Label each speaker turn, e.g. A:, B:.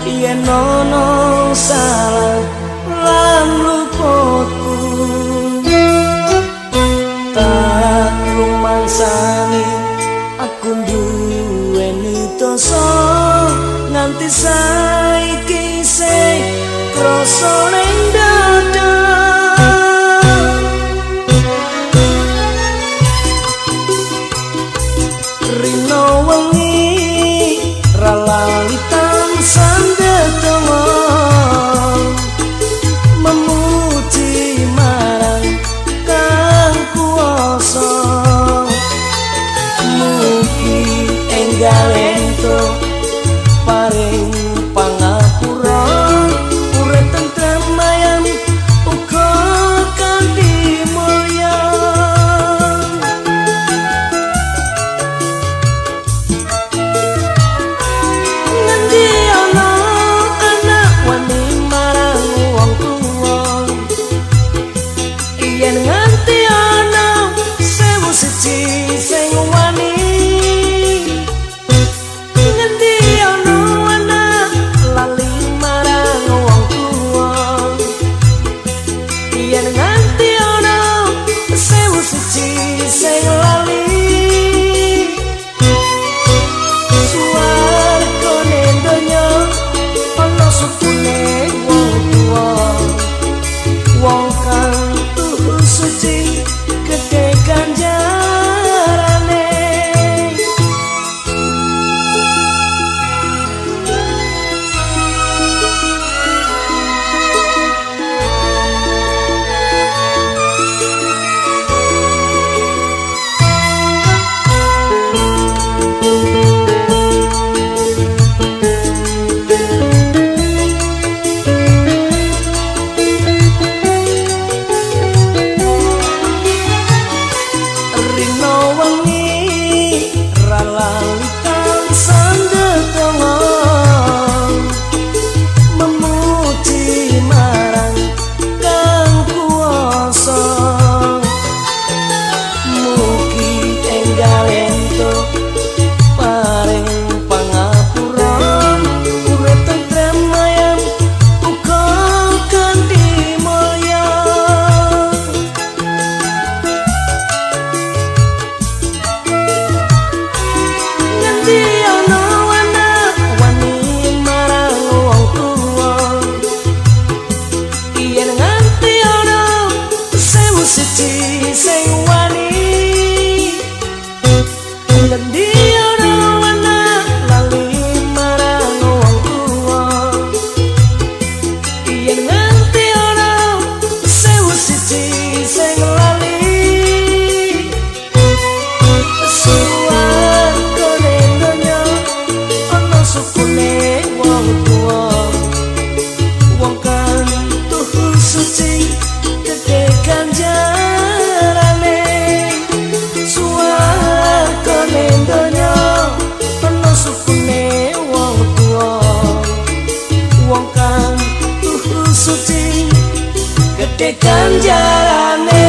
A: Yen ana salah lan luputku, tak rumangsani aku nduweni dosa nganti saiki isih krasa ning dada. Rino wengi ra lali tansah ndedonga memuji marang Kang Kuwasa, mugi enggal entuk paring pangapura, urip tentrem ayem uga kanthi mulya. Ngendi ana anak wani marang wong tuwa, yen nganti ana 1001 sing wani. Ngendi ana anak lali marang wong tuwa, yen nganti ana 1001 sing lali. Suwarga ning donya ana sukune wong tuwa, wong kang tuhu suci gedhe ganjarane. Rino wengi ra lali tansah ndedonga memuji marang Kang Kuwasa, mugi enggal entuk paring pangapura, urip tentrem ayem uga kanthi mulya. Ngendi ana anak wani marang wong tuwa, yen nganti ana 1001 sing wani. Ngendi ana anak lali marang wong tuwa, yen nganti ana 1001 sing lali. Suwarga ning donya ana sukune wong tuwa, wong kang tuhu suci gedhe ganjarane. Suwarga ning donya ana sukune wong tuwa, wong kang tuhu suci gedhe ganjarane.